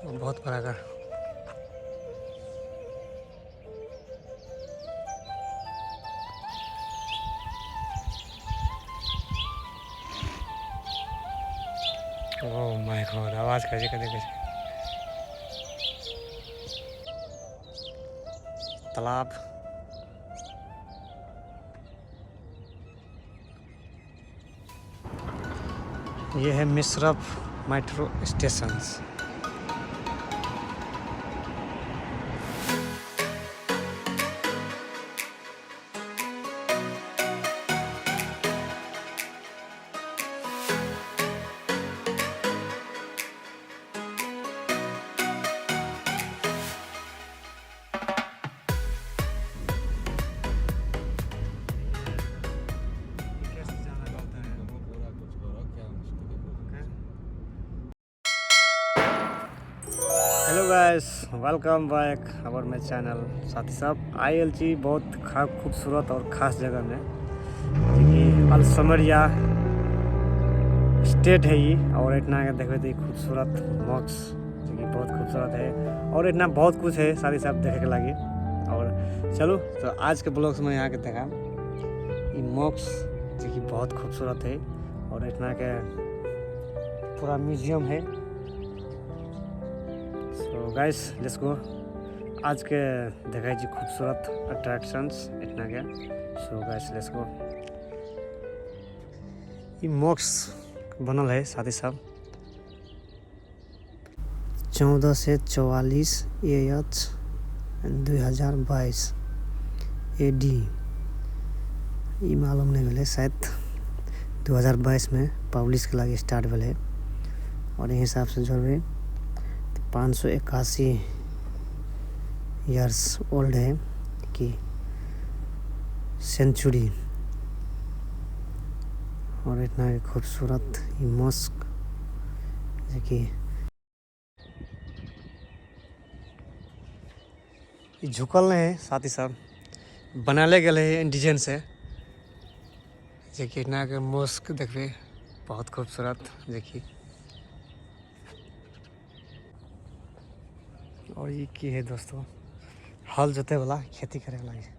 बहुत बड़ा घर। ओ my God, आवाज करे करे करे। तालाब। ये है मिश्रफ metro station. Hello guys, welcome back our my channel. साथी सब आयल छी बहुत खूबसूरत और खास जगह में, जेकि अलसमरिया स्टेट है ई। और इतना के देखबे तो खूबसूरत मॉस्क जेकि बहुत खूबसूरत है और इतना बहुत कुछ है साथी सब देखे के लागी। और चलो तो आज के ब्लॉग में यहाँ के देखा ई मॉस्क जेकि बहुत खूबसूरत है और इतना के पूरा म्यूजियम है। सो गाइस let's go, आज के देखै छी खूबसूरत अट्रैक्शंस इतना के। So guys let's go. ई मॉस्क बनल है साथी सब 1444 AH 2022 AD। ई मालूम नहीं भेलै, शायद 2022 में पब्लिश के लागी स्टार्ट भेलै। और एहि हिसाब से जोड़बै तो 581 इयर्स ओल्ड है कि सेंचुरी। और इतना खूबसूरत ई मॉस्क जेकि ई झुकल नहीं है साथी सब, बनाले गेल है डिजाइन से। जेकि इतना के मॉस्क देखबे बहुत खूबसूरत जेकि। और ये की है दोस्तों, हल जोते वाला, खेती करे वाला है।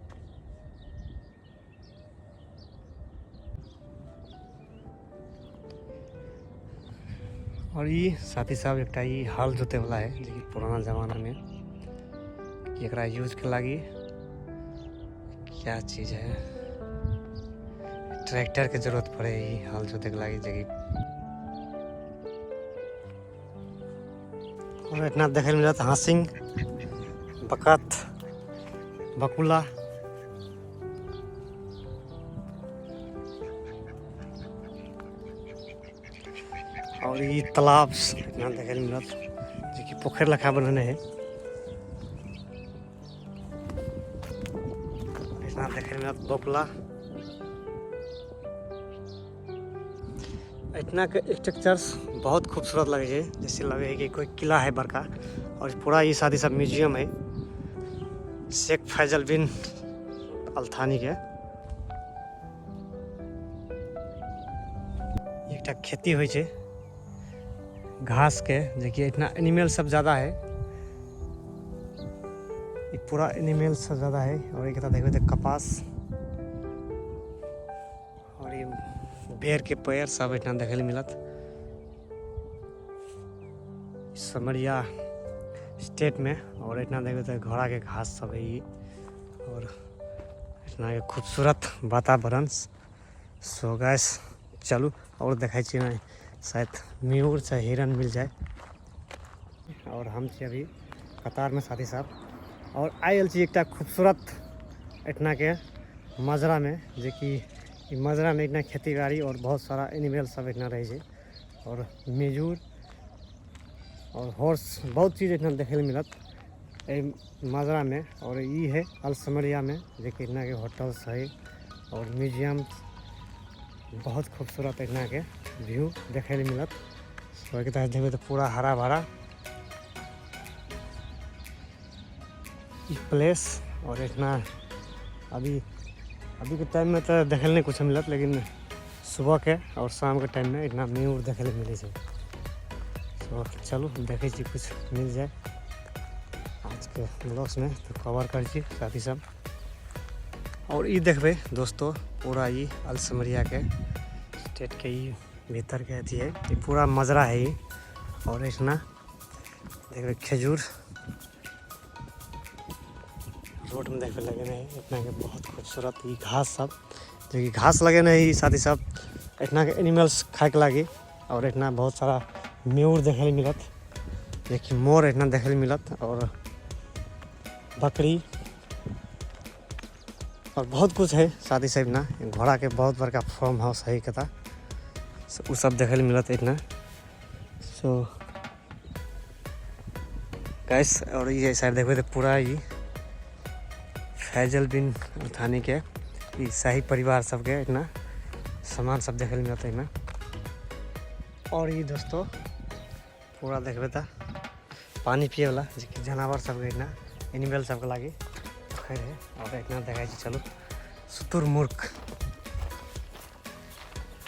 और ये साथी साहब एकटा ई हल जोते वाला है जेकि पुराना जमाना में एकरा यूज के लागी क्या चीज है, ट्रैक्टर के जरूरत पड़े ई हल जोते के लागी जेकि। और इतना देखे मिलत हासिंग, बकत, बकुला। और ये तालाब इतना देखे मिलत जेकि पोखर लखा बनने है। इतना देखे मिलत बकुला। इतना के स्ट्रक्चर्स बहुत खूबसूरत लगे है, जैसे लगे है कि कोई किला है बड़का। और पूरा ये साथी सब म्यूजियम है शेख फैजल बिन अल्थानी के। एकटा खेती होइ छै घास के, जेकि इतना एनिमल सब ज़्यादा है, ई पूरा एनिमल सब ज़्यादा है। और एक देखबै तऽ कपास और ये बेर के पेड़ सब एहिठाम देखै लए मिलत। समरिया स्टेट में। और एहिठाम देखबै तऽ घोड़ा के घास सब है ई। और एहिठाम के खूबसूरत वातावरण। सो गाइस चलू और देखै छी ने, शायद मयूर चाहे हिरन मिल जाए। और हम छी अभी कतार में साथी साहब। और आयल छी एकटा खूबसूरत एहिठिना के मजरा में, जेकि ई मजरा में इतना खेती बाड़ी और बहुत सारा एनिमल सब एहिठिना रहै छै। और मयूर और हॉर्स बहुत चीज़ एहिठिना देखै लए मिलत एहि मजरा में। और ई है अलसमरिया में, जेकि एहिठिना के होटल्स है और म्यूजियम बहुत खूबसूरत एहिठिना के व्यू देखै लए मिलत। ओहिके तहत देखबै तऽ पूरा हरा भरा ई प्लेस। और एहिठिना अभी अभी के टाइम में तो देखै लए नहीं कुछ मिलत, लेकिन सुबह के और शाम के टाइम में एहिठिना मयूर देखै लए मिलै छै। सो चलू देखै छी कुछ मिल जाए आजके ब्लॉग्समे तऽ कवर करै छी साथी सब। और ई देखबै दोस्तों पूरा ई अल समरिया के स्टेट के ई भीतर के अथी है, ई पूरा मजरा है ई। और एहिठिना देखबै खजूर रोड में देखबै लगेने है इतना के बहुत खूबसूरत ई घास सब, जो कि घास लगेने है ई साथी सब एहिठिना के एनिमल्स खाए के लागी। और एहिठिना बहुत सारा मयूर देखे ले मिलत, जेकि मोर एहिठिना देखे ले मिलत, और बकरी और बहुत कुछ है साथी सब ना। घोड़ा के बहुत बड़का फार्म हाउस है कता, उ सब देखे ले मिलत एहिठिना। सो गाइस और ये साइड देखबै तऽ पूरा ई फैजल बिन थानी के ई शाही परिवार सबके एहिठिना सामान सब देखे ले मिलत एहिमे। और ई दोस्तों पूरा देखबै तऽ पानी पिए वाला जेकि जानवर सबके एहिठिना एनिमल सबके लागी पोखरि है। और एहिठिना देखै छी चलू शुतुरमुर्ग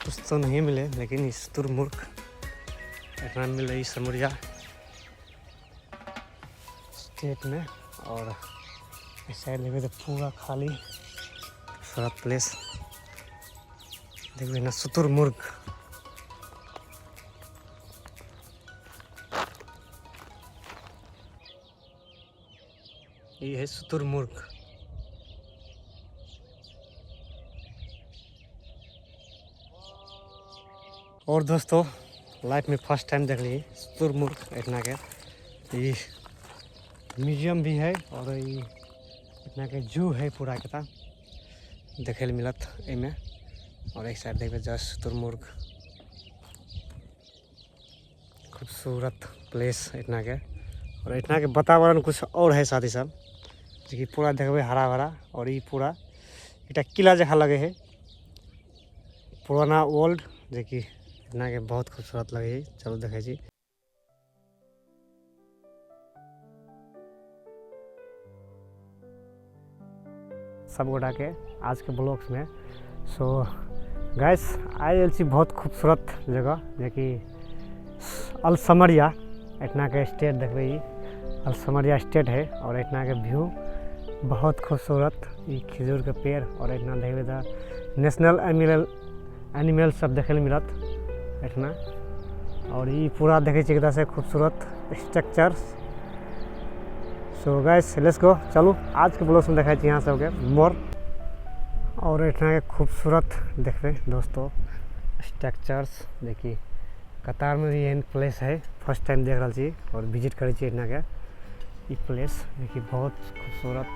कुछ तो नहीं मिले, लेकिन ई शुतुरमुर्ग एहिठिना मिले ई समुरिया स्टेट में। और इस साइड देखबै तऽ पूरा खाली खूबसूरत प्लेस देखबै ना। शुतुरमुर्ग ई है शुतुरमुर्ग। और दोस्तों लाइफ में फर्स्ट टाइम देख लिए शुतुरमुर्ग एतना के ई म्यूजियम भी है और ई एतना के जू है पूरा के देखे ले मिलत एमे। और एक साइड देखबे जस्ट शुतुरमुर्ग खूबसूरत प्लेस एतना के। और एतना के वातावरण कुछ और है साथी सब, जेकि पूरा देखबे हरा भरा। और ई पूरा एकटा किला जकाँ लगे है पुराना ओल्ड, जेकि एतना के बहुत खूबसूरत लगे है। चलू देखै छी। सब गोटा के आज के ब्लॉग्स में। सो गाइस I आयल छी बहुत खूबसूरत जगह जेकि अल समरिया एतना के स्टेट देखबै, ई अल समरिया स्टेट है। और एतना के व्यू बहुत खूबसूरत, ई खजूर के पेड़। और एतना देखबै तऽ नेशनल एनिमल एनिमल सब देखे ले मिलत एतना। और ई पूरा देखै छी एकदम से खूबसूरत structure. So guys let's go, चलू आज के ब्लॉग में देखै छी यहाँ सबके मोर। और एतना के खूबसूरत देखबै दोस्तों स्ट्रक्चर्स, देखी कतार में भी एहन प्लेस है, फर्स्ट टाइम देख रहल छी और विजिट करै छी एतना के ई प्लेस। देखी बहुत खूबसूरत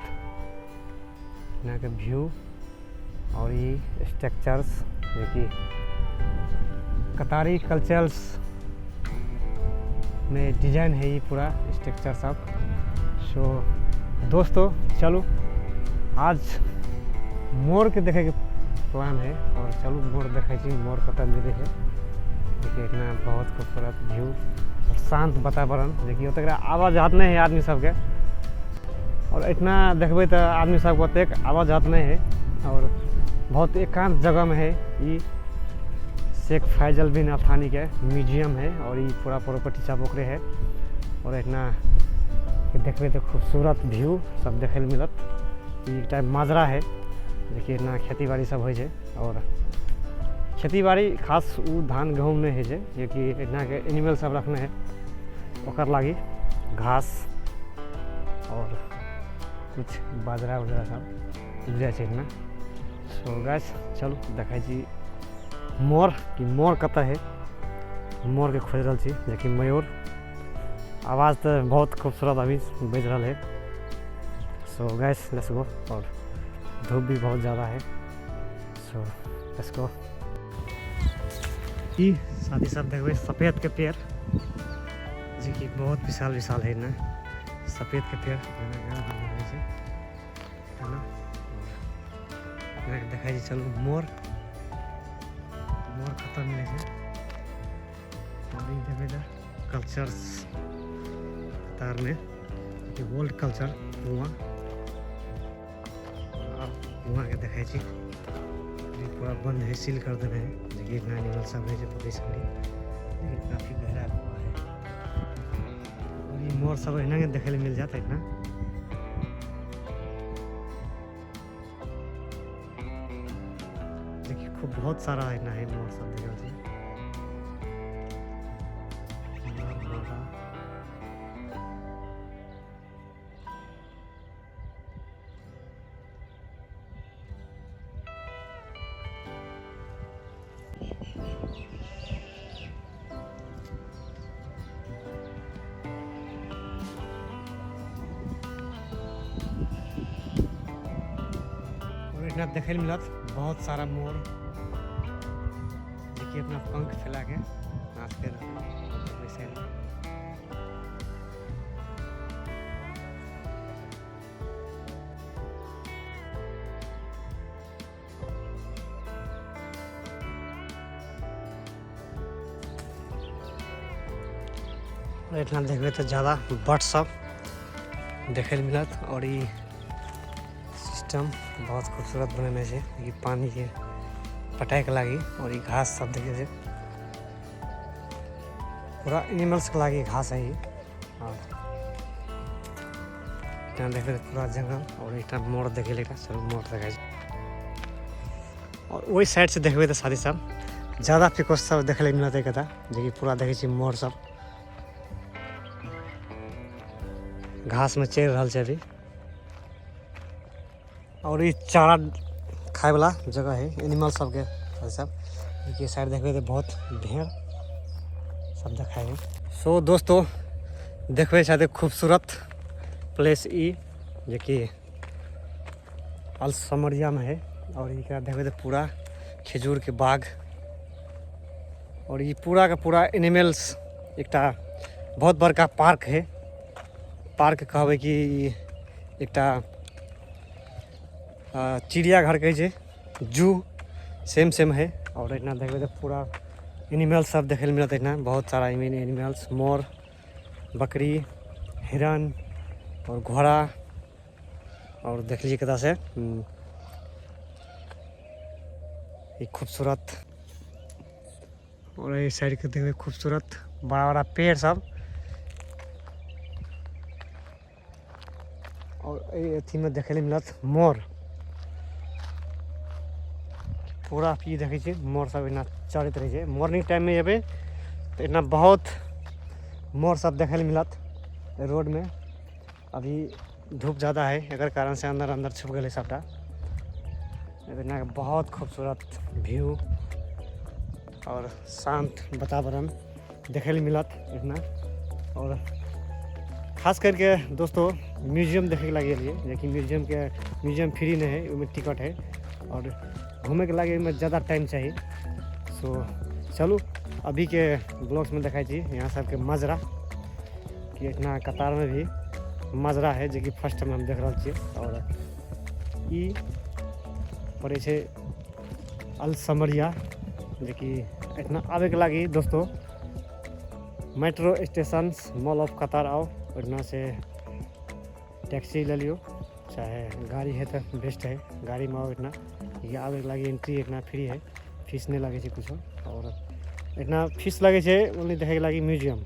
एतना के व्यू और ई स्ट्रक्चर्स, देखी कतारी कल्चर्स में डिजाइन है ये पूरा स्ट्रक्चर सब। सो दोस्तों चलू आज मोर के देखे के प्लान है और चलू मोर देखै छी, मोर कतऽ मिलै है। देखिए इतना बहुत खूबसूरत व्यू और शांत वातावरण, देखिए ओतेक आवाजात नहीं है आदमी सबके। और इतना देखबै तऽ आदमी सबके ओतेक आवाजात नहीं है और बहुत एकांत जगह में है ई शेख फैजल बिन अल थानी के म्यूजियम है। और ई पूरा प्रॉपर्टी सब ओकरे है। और इतना देखबै तऽ खूबसूरत व्यू सब देखे ले मिलत। ई एकटा मजरा है, देखिए इतना खेती बाड़ी सब होइ छै। और खेती बाड़ी खास उ धान गहूम नहीं होइ छै, जेकि इतना के एनिमल सब रखने है ओकर लागी घास और कुछ बाजरा उजरा सब उपजै छै इतना। सो गाइस चलू देखै छी मोर, कि मोर कतऽ है। मोर के खोजि रहल छी, जेकि मयूर आवाज तऽ बहुत खूबसूरत अभी बाजि रहल है। सो गाइस let's go. और धूप भी बहुत ज़्यादा है, सो let's go. ई साथी सब देखबै सफेद के पेड़, जेकि बहुत विशाल विशाल है ना सफेद के पेड़ जेना गाम घरमे होइ छै है ना। और देखै छी चलू मोर, मोर कतऽ मिलै छै। और ई देखबै तऽ कल्चर्स कतारमे वर्ल्ड कल्चर कुआँ, कुआँके देखै छी ई पूरा बंद है, सील कर देने है, जेकि इतना एनिमल सब है जे पकड़ि सकै, लेकिन काफी गहरा कुआँ है। मोर सब एहिना के देखे मिल जात एहिना। देखिए खूब बहुत सारा एहिना है मोर सब देख रहल छी। मोर मादा। और एहिना देखै लए मिलत बहुत सारा मोर, देखिए अपना पंख फैला के नाचते रहते। एहिठाम देखबै तऽ ज्यादा बर्ड सब देखै लए मिलत। और ई सिस्टम बहुत खूबसूरत बनेने छै ई पानी के पटाय के लागी। और ई घास सब देखै छै पूरा एनिमल्स के लागी घास है ई। और एहिठाम देखबै तऽ पूरा जंगल। और एकटा मोर देखै लए, एकटा सब मोर देखै छै। और ओहि साइड से देखबै तऽ साथी सब ज्यादा पिकोस सब देखै लए मिलत एकटा, जेकि पूरा देखै छी मोर सब घास में चरि रहल छै अभी। और ई चारा खाय वाला जगह है एनिमल सबके। सब देखिए साइड देखबै तऽ बहुत भेड़ सब देखाय है। सो दोस्तों देखबै साथे खूबसूरत प्लेस ई जेकि अल समरिया में है। और एकरा देखबै तऽ पूरा खजूर के बाग और ई पूरा के पूरा एनिमल्स एकटा बहुत बड़का पार्क है। पार्क कहबै कि एकटा चिड़ियाघर कहै छै, जू सेम सेम है। और एहिना देखबै तऽ पूरा एनिमल्स सब देखै लए मिलत एहिना बहुत सारा एनिमल्स, मोर, बकरी, हिरन और घोड़ा। और देखलिए कतऽ से ई खूबसूरत। और एहि साइड के देखबै खूबसूरत बड़ा बड़ा पेड़ सब। और एहि अथी में देखै लए मिलत मोर, पूरा की देखै छियै मोर सब एना चरैत रहै छै। मॉर्निंग टाइम में एबै तऽ एना बहुत मोर सब देखै लए मिलत रोड में। अभी धूप ज़्यादा है एकर कारण से अंदर अंदर छुप गेलै सबटा। एना बहुत खूबसूरत व्यू और शांत वातावरण देखै लए मिलत एना। और खास करके दोस्तों म्यूजियम देखे के लागी एलियै, जेकि म्यूजियम फ्री नहीं है, ओहिमे टिकट है और घूमे के लागी ओहिमे ज़्यादा टाइम चाहिए। सो चलू अभी के ब्लॉग्स में देखाइ छी यहाँ सबके मजरा कि इतना कतार में भी मजरा है, जेकि फर्स्ट टाइम हम देख रहल छियै। और ई पड़ै छै अल समरिया, जेकि एतना आबैके लागी दोस्तों metro station mall of Qatar आओ, ओहिना से टैक्सी ले लियौ, चाहे गाड़ी है तो बेस्ट है, गाड़ी में आओ। इतना ये आबैके लागी एंट्री इतना फ्री है, फीस नहीं लगे छै कुछो। और इतना फीस लगे छै ओनली देखे के लागी म्यूजियम।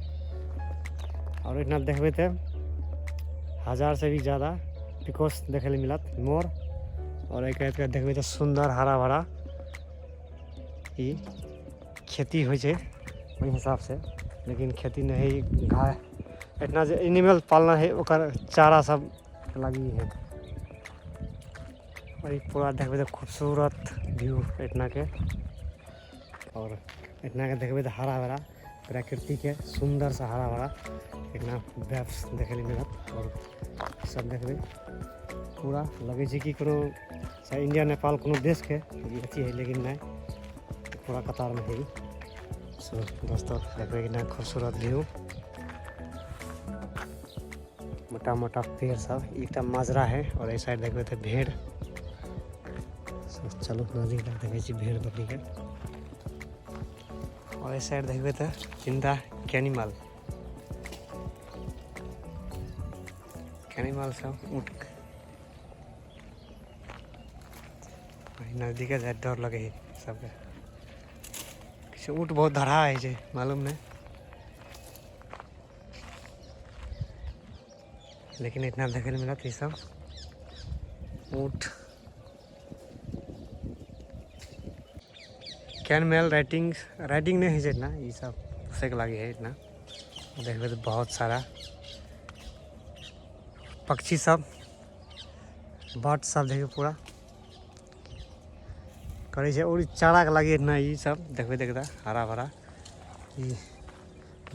और इतना देखबै तऽ 1000 से भी ज़्यादा पिकोस देखे लए मिलत मोर। और एक एक देखबै तऽ सुंदर हरा भरा ई खेती होइ छै ओहि हिसाब से, लेकिन खेती नहीं घास इतना जे एनिमल पालना है ओकर चारा सब लगी है। और ई पूरा देखबै तऽ खूबसूरत व्यू इतना के। और इतना के देखबै तऽ हरा भरा प्रकृति के सुंदर सा हरा भरा इतना वेव्स देखे लए मिलत। और सब देखबै पूरा लगे छै कि कोनो चाहे इंडिया नेपाल कोनो देश के अथी है, लेकिन नहीं पूरा कतार में है। सो दोस्तों देखबै कि खूबसूरत व्यू, मोटा मोटा पेड़ सब, एकटा मजरा है। और एहि साइड देखबै तऽ भेड़। चलू नजदीक तक देखै छी भेड़ बकरी के। और एहि साइड देखबै तऽ जिंदा कैनिमल, कैनिमल सब ऊँट। नजदीके जाय डर लगे है सबके, किछु ऊँट बहुत धरा है छै मालूम नहीं। लेकिन एहिठिना देखै लए मिलत ई सब ऊँट। कैनमेल राइडिंग, राइडिंग नहि होइ छै एहिठिना, ई सब पोसैके लागि है। एहिठिना देखबै तऽ बहुत सारा पक्षी सब, बर्ड सब देखियौ पूरा करै छै। और चाराके लागि एहिठिना ई सब देखबै तऽ एकदम हरा भरा ई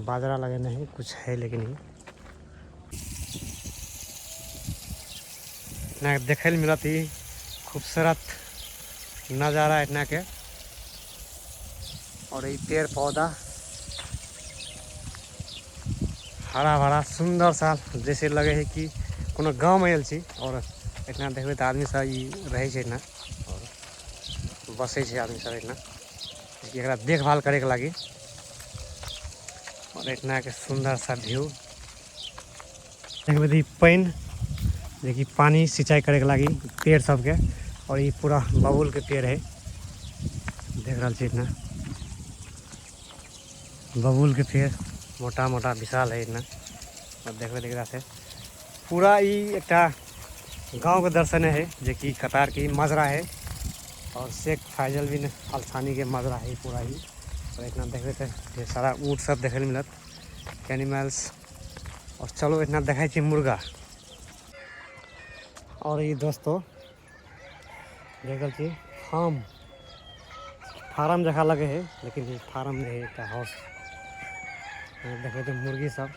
बाजरा लगेने है, कुछ है, लेकिन ई एहिठिना देखै लए मिलत ई खूबसूरत नजारा एहिठिना के। और ई पेड़ पौधा हरा भरा सुंदर सा, जैसे लगे है कि कोनो गाँव में आयल छी। और एहिठिना देखबै तऽ आदमी सब ई रहै छै एहिठिना और बसै छै आदमी सब एहिठिना, एकरा देखभाल करैके लागि। और एहिठिना के सुंदर सा व्यू देखबै तऽ ई पानि, जेकि पानि सिंचाई करैके लागि पेड़ सबके। और ई पूरा बबूल के पेड़ है, देख रहल छी एहिठिना बबूल के पेड़ मोटा मोटा विशाल है एहिठिना। और देखबै तऽ एकरा से पूरा ई एकटा गाँव के दर्शन है, जेकि कतार के मजरा है और शेख फैजल बिन अल थानी के मजरा है पूरा ही। और एहिठिना देखबै तऽ ढेर सारा ऊँट सब देखै लए मिलत, एनिमल्स। और चलो एहिठिना देखै छी मुर्गा। और ई दोस्तों देख रहल छी फार्म, फार्म जकाँ लगे है, लेकिन ई फार्म नहीं है, एकटा हाउस। देखबै तऽ मुर्गी सब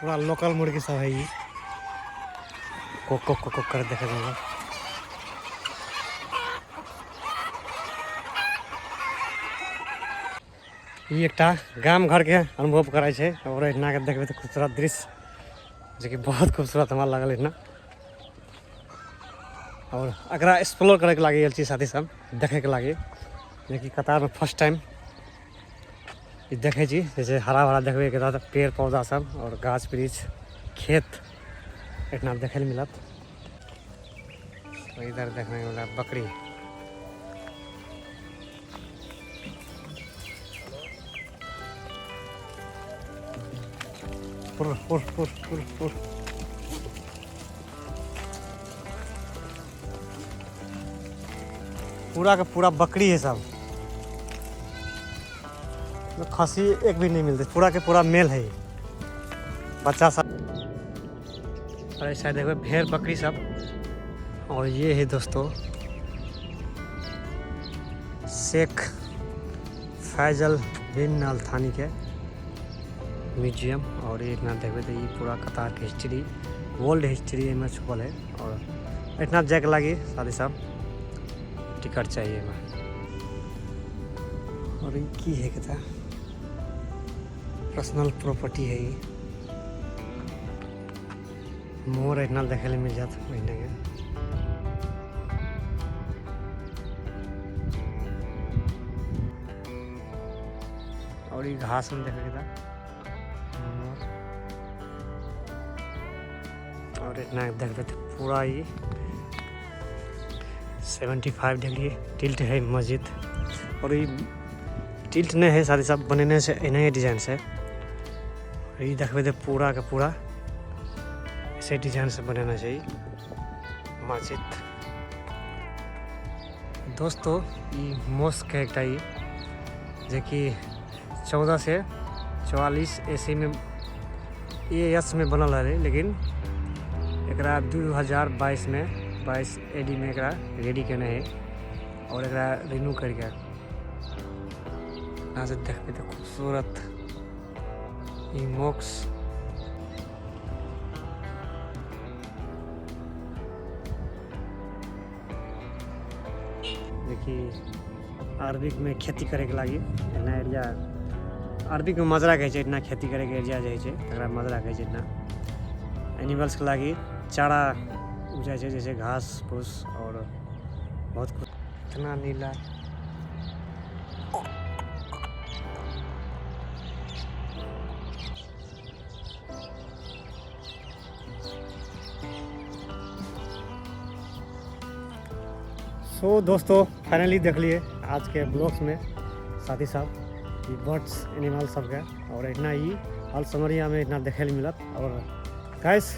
पूरा लोकल मुर्गी सब है ई, कोक कोक कोक कोक करैत देखै मिलत। ई एकटा गाम घर के अनुभव करै छै। और एहिठिना के देखबै तऽ खूबसूरत दृश्य, जेकि बहुत खूबसूरत हमरा लागल एहिठिना। और एकरा एक्सप्लोर करैके लागि गेल छी साथी सब, देखैके लागि, जेकि कतारमे फर्स्ट टाइम ई देखै छी। जैसे हरा भरा देखबै एकरा तऽ पेड़ पौधा सब और गाछ वृक्ष खेत एहिठिना देखै लए मिलत। और इधर देखने वाला बकरी। पुर पुर पुर पुर पुर पूरा का पूरा बकरी है सब, खसी एक भी नहीं मिलते, पूरा के पूरा मेल है बच्चा सब। और ऐसा देखो भेड़ बकरी सब। और ये है दोस्तों शेख फैजल बिन अल थानी के म्यूजियम। और ये इतना देखबे तो ये पूरा कतार के हिस्ट्री, वर्ल्ड हिस्ट्री में छुपल है। और इतना जाके लागी साथी साहब टिकट चाहिए में। और ये की है कता पर्सनल प्रॉपर्टी है ये। मोर इतना देखे ले मिल जात महीने के। और ये घास में देखे था मोर। और इतना देखते थे पूरा ये 75 डिग्री टिल्ट है मस्जिद। और ये टिल्ट नहीं है साथी साहब, बनेने से एनाहे डिजाइन से। और ये देखते थे पूरा का पूरा ऐसे डिजाइन से बनाना चाहिए मस्जिद। दोस्तों ये मॉस्क है एकटा ई, जेकि 14 से 44 एसी में ए एस में बनल है, लेकिन एकरा 2022 में 22 एडी में एकरा रेडी केने है और एकरा रिन्यू करके यहाँ से देखते तो खूबसूरत ई मॉस्क। देखिए अरबिक में खेती करे के लागी एना एरिया, अरबिक में मजरा कहै छै, इतना खेती करे के एरिया जे छै तकरा मजरा कहै छै। इतना एनिमल्स के लागी चारा उपजाइ छै, जैसे घास फूस और बहुत कुछ। इतना नीला सो दोस्तों फाइनली देख लिए आज के ब्लॉग्स में साथी साहब ये बर्ड्स एनिमल सबके। और इतना ही अल समरिया में इतना देखे मिलत। और गाइस,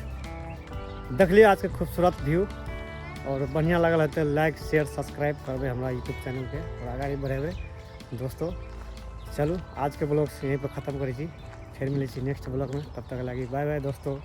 देखलिए आजके खूबसूरत व्यू और बढ़िया लगल है तो लाइक, शेयर, सब्सक्राइब करबै हमरा यूट्यूब चैनलके और अगाडि बढ़ेबै दोस्तों। चलू, आजके ब्लॉग यहीं पर खत्म करै छी। फेर मिलै छी नेक्स्ट ब्लॉगमे। तब तक लागि बाय बाय दोस्तों।